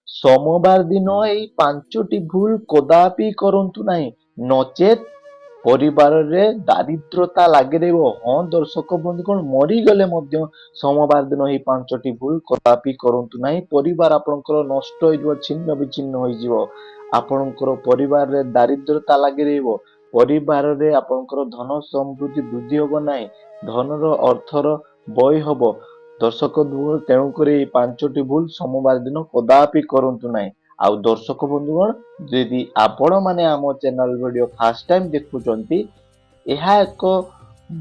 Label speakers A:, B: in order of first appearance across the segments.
A: ସୋମବାର ଦିନ ଏଇ 5ଟି ଭୁଲ କଦାପି କରନ୍ତୁ ନାହିଁ, ନଚେତ୍ ପରିବାରରେ ଦାରିଦ୍ରତା ଲାଗି ରହିବ। ହଁ ଦର୍ଶକ ବନ୍ଧୁଗଣ, ମରିଗଲେ ମଧ୍ୟ ସୋମବାର ଦିନ ଏଇ 5ଟି ଭୁଲ କଦାପି କରନ୍ତୁ ନାହିଁ। ପରିବାର ଆପଣଙ୍କର ନଷ୍ଟ ହେଇଯିବ, ଛିନ୍ନ ବିଚ୍ଛିନ୍ନ ହୋଇଯିବ। ଆପଣଙ୍କର ପରିବାରରେ ଦାରିଦ୍ରତା ଲାଗି ରହିବ। ପରିବାରରେ ଆପଣଙ୍କର ଧନ ସମୃଦ୍ଧି ବୃଦ୍ଧି ହବ ନାହିଁ, ଧନର ଅର୍ଥର ବୟ ହବ। ଦର୍ଶକ, ତେଣୁକରି ଏଇ 5ଟି ଭୁଲ ସୋମବାର ଦିନ କଦାପି କରନ୍ତୁ ନାହିଁ। ଆଉ ଦର୍ଶକ ବନ୍ଧୁଗଣ, ଯଦି ଆପଣମାନେ ଆମ ଚ୍ୟାନେଲ ଭିଡ଼ିଓ ଫାଷ୍ଟ ଟାଇମ୍ ଦେଖୁଛନ୍ତି, ଏହା ଏକ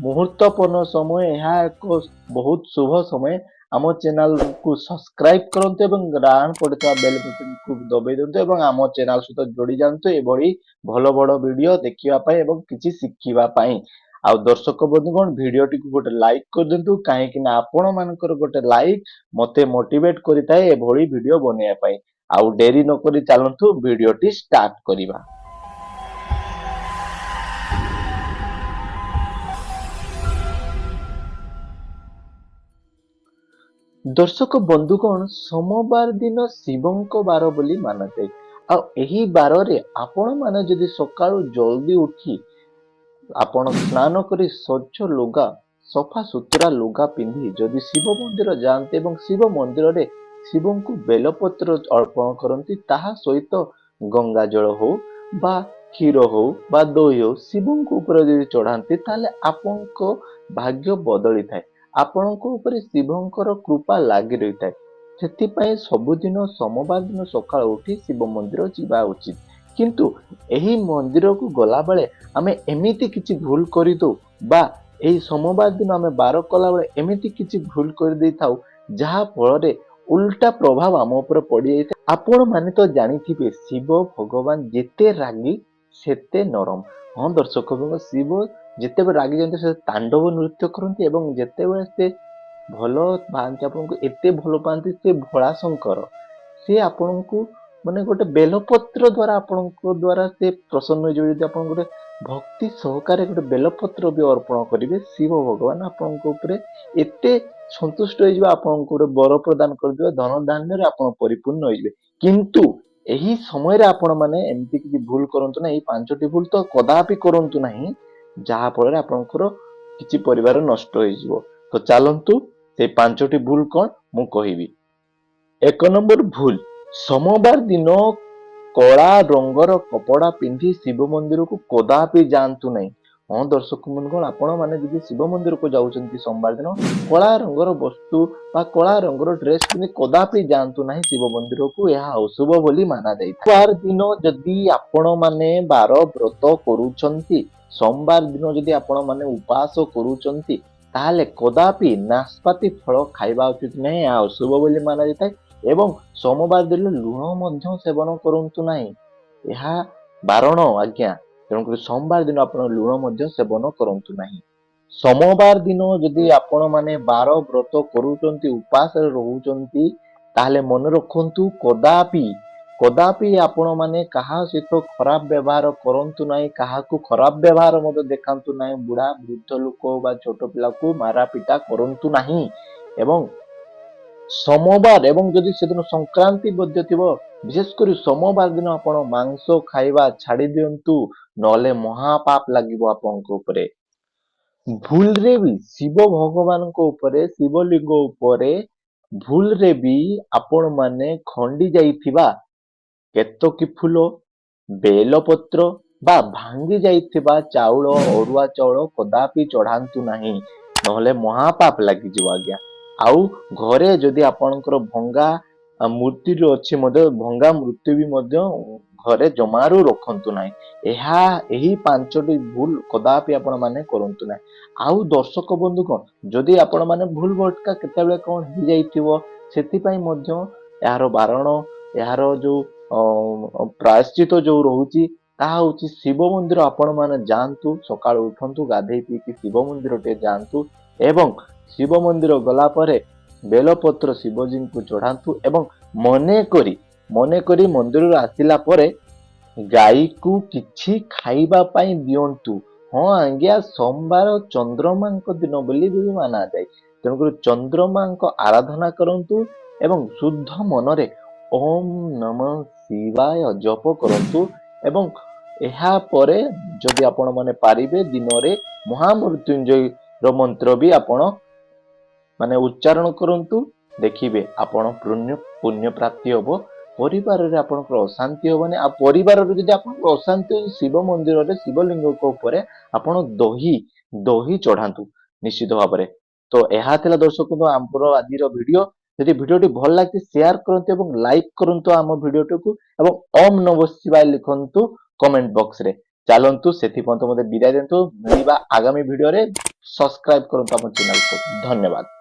A: ମୁହୂର୍ତ୍ତପୂର୍ଣ୍ଣ ସମୟ, ଏହା ଏକ ବହୁତ ଶୁଭ ସମୟ। ଆମ ଚ୍ୟାନେଲକୁ ସବସ୍କ୍ରାଇବ କରନ୍ତୁ ଏବଂ ଡାହାଣ ପଟେ ବେଲ ବଟନକୁ ଦବାଇ ଦିଅନ୍ତୁ ଏବଂ ଆମ ଚ୍ୟାନେଲ ସହିତ ଯୋଡ଼ି ଯାଆନ୍ତୁ ଏଭଳି ଭଲ ଭଲ ଭିଡ଼ିଓ ଦେଖିବା ପାଇଁ ଏବଂ କିଛି ଶିଖିବା ପାଇଁ। ଆଉ ଦର୍ଶକ ବନ୍ଧୁଗଣ, ଭିଡ଼ିଓଟିକୁ ଗୋଟେ ଲାଇକ୍ କରିଦିଅନ୍ତୁ, କାହିଁକି ନା ଆପଣମାନଙ୍କର ଗୋଟେ ଲାଇକ୍ ମତେ ମୋଟିଭେଟ କରିଥାଏ ଏଭଳି ଭିଡ଼ିଓ ବନେଇବା ପାଇଁ। ଆଉ ଡେରି ନକରି ଚାଲନ୍ତୁ ଭିଡ଼ିଓଟି ଷ୍ଟାର୍ଟ କରିବା। ଦର୍ଶକ ବନ୍ଧୁଗଣ, ସୋମବାର ଦିନ ଶିବଙ୍କ ବାର ବୋଲି ମାନାଯାଏ। ଆଉ ଏହି ବାରରେ ଆପଣମାନେ ଯଦି ସକାଳୁ ଜଲ୍ଦି ଉଠି ଆପଣ ସ୍ନାନ କରି ସ୍ୱଚ୍ଛ ଲୁଗା, ସଫା ସୁତୁରା ଲୁଗା ପିନ୍ଧି ଯଦି ଶିବ ମନ୍ଦିର ଯାଆନ୍ତି ଏବଂ ଶିବ ମନ୍ଦିରରେ ଶିବଙ୍କୁ ବେଲପତ୍ର ଅର୍ପଣ କରନ୍ତି, ତାହା ସହିତ ଗଙ୍ଗା ଜଳ ହଉ ବା କ୍ଷୀର ହଉ ବା ଦହି ହଉ, ଶିବଙ୍କ ଉପରେ ଯଦି ଚଢାନ୍ତି, ତାହେଲେ ଆପଣଙ୍କ ଭାଗ୍ୟ ବଦଳିଥାଏ, ଆପଣଙ୍କ ଉପରେ ଶିବଙ୍କର କୃପା ଲାଗି ରହିଥାଏ। ସେଥିପାଇଁ ସବୁଦିନ ସୋମବାର ଦିନ ସକାଳୁ ଉଠି ଶିବ ମନ୍ଦିର ଯିବା ଉଚିତ। କିନ୍ତୁ ଏହି ମନ୍ଦିରକୁ ଗଲାବେଳେ ଆମେ ଏମିତି କିଛି ଭୁଲ କରିଦଉ ବା ଏହି ସୋମବାର ଦିନ ଆମେ ବାର କଲାବେଳେ ଏମିତି କିଛି ଭୁଲ କରିଦେଇଥାଉ, ଯାହା ଫଳରେ ଉଲ୍ଟା ପ୍ରଭାବ ଆମ ଉପରେ ପଡ଼ିଯାଇଥାଏ। ଆପଣମାନେ ତ ଜାଣିଥିବେ, ଶିବ ଭଗବାନ ଯେତେ ରାଗି ସେତେ ନରମ। ହଁ ଦର୍ଶକ, ଶିବ ଯେତେବେଳେ ରାଗି ଯାଆନ୍ତି ସେ ତାଣ୍ଡବ ନୃତ୍ୟ କରନ୍ତି ଏବଂ ଯେତେବେଳେ ସେ ଭଲ ପାଆନ୍ତି, ଆପଣଙ୍କୁ ଏତେ ଭଲ ପାଆନ୍ତି, ସେ ଭୋଳା ଶଙ୍କର, ସେ ଆପଣଙ୍କୁ ମାନେ ଗୋଟେ ବେଲପତ୍ର ଦ୍ୱାରା, ଆପଣଙ୍କ ଦ୍ୱାରା ସେ ପ୍ରସନ୍ନ ହେଇଯିବ। ଯଦି ଆପଣ ଗୋଟେ ଭକ୍ତି ସହକାରେ ଗୋଟେ ବେଲପତ୍ର ବି ଅର୍ପଣ କରିବେ, ଶିବ ଭଗବାନ ଆପଣଙ୍କ ଉପରେ ଏତେ ସନ୍ତୁଷ୍ଟ ହେଇଯିବ, ଆପଣଙ୍କୁ ଗୋଟେ ବର ପ୍ରଦାନ କରିଦେବେ, ଧନ ଧାନ୍ୟରେ ଆପଣ ପରିପୂର୍ଣ୍ଣ ହେଇଯିବେ। କିନ୍ତୁ ଏହି ସମୟରେ ଆପଣମାନେ ଏମିତି କିଛି ଭୁଲ କରନ୍ତୁ ନାହିଁ, ଏଇ 5ଟି ଭୁଲ ତ କଦାପି କରନ୍ତୁ ନାହିଁ, ଯାହା ଫଳରେ ଆପଣଙ୍କର କିଛି ପରିବାର ନଷ୍ଟ ହେଇଯିବ। ତ ଚାଲନ୍ତୁ, ସେଇ 5ଟି ଭୁଲ କଣ ମୁଁ କହିବି। 1 ନମ୍ବର ଭୁଲ, ସୋମବାର ଦିନ କଳା ରଙ୍ଗର କପଡ଼ା ପିନ୍ଧି ଶିବ ମନ୍ଦିରକୁ କଦାପି ଯାଆନ୍ତୁ ନାହିଁ। ହଁ ଦର୍ଶକ ବନ୍ଧୁଗଣ, ଆପଣମାନେ ଯଦି ଶିବ ମନ୍ଦିରକୁ ଯାଉଛନ୍ତି ସୋମବାର ଦିନ, କଳା ରଙ୍ଗର ବସ୍ତୁ ବା କଳା ରଙ୍ଗର ଡ୍ରେସ ପିନ୍ଧି କଦାପି ଯାଆନ୍ତୁ ନାହିଁ ଶିବ ମନ୍ଦିରକୁ, ଏହା ଅଶୁଭ ବୋଲି ମାନା ଯାଇଥାଏ। ସୋମବାର ଦିନ ଯଦି ଆପଣମାନେ ବାର ବ୍ରତ କରୁଛନ୍ତି, ସୋମବାର ଦିନ ଯଦି ଆପଣମାନେ ଉପାସ କରୁଛନ୍ତି, ତାହେଲେ କଦାପି ନାସପାତି ଫଳ ଖାଇବା ଉଚିତ ନୁହେଁ, ଏହା ଅଶୁଭ ବୋଲି ମାନା ଯାଇଥାଏ। ଏବଂ ସୋମବାର ଦିନ ଲୁଣ ମଧ୍ୟ ସେବନ କରନ୍ତୁ ନାହିଁ, ଏହା ବାରଣ ଆଜ୍ଞା। ତେଣୁକରି ସୋମବାର ଦିନ ଆପଣ ଲୁଣ ମଧ୍ୟ ସେବନ କରନ୍ତୁ ନାହିଁ। ସୋମବାର ଦିନ ଯଦି ଆପଣମାନେ ବାର ବ୍ରତ କରୁଛନ୍ତି, ଉପାସରେ ରହୁଛନ୍ତି, ତାହେଲେ ମନେ ରଖନ୍ତୁ, କଦାପି ଆପଣମାନେ କାହା ସହିତ ଖରାପ ବ୍ୟବହାର କରନ୍ତୁ ନାହିଁ, କାହାକୁ ଖରାପ ବ୍ୟବହାର ମଧ୍ୟ ଦେଖାନ୍ତୁ ନାହିଁ, ବୁଢା ବୃଦ୍ଧ ଲୋକ ବା ଛୋଟ ପିଲାକୁ ମାରାପିଟା କରନ୍ତୁ ନାହିଁ। ଏବଂ ସୋମବାର ଏବଂ ଯଦି ସେଦିନ ସଂକ୍ରାନ୍ତି ମଧ୍ୟ ଥିବ, ବିଶେଷ କରି ସୋମବାର ଦିନ ଆପଣ ମାଂସ ଖାଇବା ଛାଡି ଦିଅନ୍ତୁ, ନହେଲେ ମହାପାପ ଲାଗିବ ଆପଣଙ୍କ ଉପରେ। ଭୁଲରେ ବି ଶିବ ଭଗବାନଙ୍କ ଉପରେ, ଶିବଲିଙ୍ଗ ଉପରେ ଭୁଲରେ ବି ଆପଣମାନେ ଖଣ୍ଡି ଯାଇଥିବା କେତକୀ ଫୁଲ, ବେଲପତ୍ର ବା ଭାଙ୍ଗି ଯାଇଥିବା ଚାଉଳ, ଅରୁଆ ଚାଉଳ କଦାପି ଚଢାନ୍ତୁ ନାହିଁ, ନହେଲେ ମହାପାପ ଲାଗିଯିବ ଆଜ୍ଞା। ଆଉ ଘରେ ଯଦି ଆପଣଙ୍କର ଭଙ୍ଗା ମୂର୍ତ୍ତିରୁ ଅଛି ମଧ୍ୟ, ଭଙ୍ଗା ମୂର୍ତ୍ତି ବି ମଧ୍ୟ ଘରେ ଜମାରୁ ରଖନ୍ତୁ ନାହିଁ। ଏହା ଏହି 5ଟି ଭୁଲ କଦାପି ଆପଣମାନେ କରନ୍ତୁ ନାହିଁ। ଆଉ ଦର୍ଶକ ବନ୍ଧୁଗଣ, ଯଦି ଆପଣମାନେ ଭୁଲ ଭଟକା କେତେବେଳେ କଣ ହେଇଯାଇଥିବ, ସେଥିପାଇଁ ମଧ୍ୟ ଏହାର ବାରଣ, ଏହାର ଯୋଉ ପ୍ରାୟଶ୍ଚିତ ଯୋଉ ରହୁଛି, ତାହା ହଉଛି ଶିବ ମନ୍ଦିର ଆପଣମାନେ ଯାଆନ୍ତୁ। ସକାଳୁ ଉଠନ୍ତୁ, ଗାଧେଇ ପିଇକି ଶିବ ମନ୍ଦିର ଟିକେ ଯାଆନ୍ତୁ ଏବଂ ଶିବ ମନ୍ଦିର ଗଲା ପରେ ବେଲପତ୍ର ଶିବଜୀଙ୍କୁ ଚଢାନ୍ତୁ ଏବଂ ମନେ କରି ମନ୍ଦିରରୁ ଆସିଲା ପରେ ଗାଈକୁ କିଛି ଖାଇବା ପାଇଁ ଦିଅନ୍ତୁ। ହଁ ଆଜ୍ଞା, ସୋମବାର ଚନ୍ଦ୍ରମାଙ୍କ ଦିନ ବୋଲି ବି ମାନାଯାଏ। ତେଣୁକରି ଚନ୍ଦ୍ରମାଙ୍କ ଆରାଧନା କରନ୍ତୁ ଏବଂ ଶୁଦ୍ଧ ମନରେ ଓମ୍ ନମଃ ଶିବାୟ ଜପ କରନ୍ତୁ ଏବଂ ଏହାପରେ ଯଦି ଆପଣମାନେ ପାରିବେ ଦିନରେ ମହାମୃତ୍ୟୁଞ୍ଜୟର ମନ୍ତ୍ର ବି ଆପଣ ମାନେ ଉଚ୍ଚାରଣ କରନ୍ତୁ। ଦେଖିବେ ଆପଣ ପୁଣ୍ୟ ପୁଣ୍ୟ ପ୍ରାପ୍ତି ହବ, ପରିବାରରେ ଆପଣଙ୍କର ଅଶାନ୍ତି ହବନି। ଆଉ ପରିବାରରେ ଯଦି ଆପଣଙ୍କର ଅଶାନ୍ତି, ଶିବ ମନ୍ଦିରରେ ଶିବଲିଙ୍ଗଙ୍କ ଉପରେ ଆପଣ ଦହି ଦହି ଚଢାନ୍ତୁ ନିଶ୍ଚିତ ଭାବରେ। ତ ଏହା ଥିଲା ଦର୍ଶକ ଆମର ଆଜିର ଭିଡିଓ। ଯଦି ଭିଡିଓଟି ଭଲ ଲାଗିଛି, ସେୟାର କରନ୍ତୁ ଏବଂ ଲାଇକ୍ କରନ୍ତୁ ଆମ ଭିଡିଓଟିକୁ ଏବଂ ଓମ୍ ନମଃ ଶିବାୟ ଲେଖନ୍ତୁ କମେଣ୍ଟ ବକ୍ସରେ। ଚାଲନ୍ତୁ, ସେଥିପର୍ଯ୍ୟନ୍ତ ମୋତେ ବିଦାୟ ଦିଅନ୍ତୁ। ମିଳିବା ଆଗାମୀ ଭିଡିଓରେ। ସବସ୍କ୍ରାଇବ କରନ୍ତୁ ଆମ ଚ୍ୟାନେଲକୁ। ଧନ୍ୟବାଦ।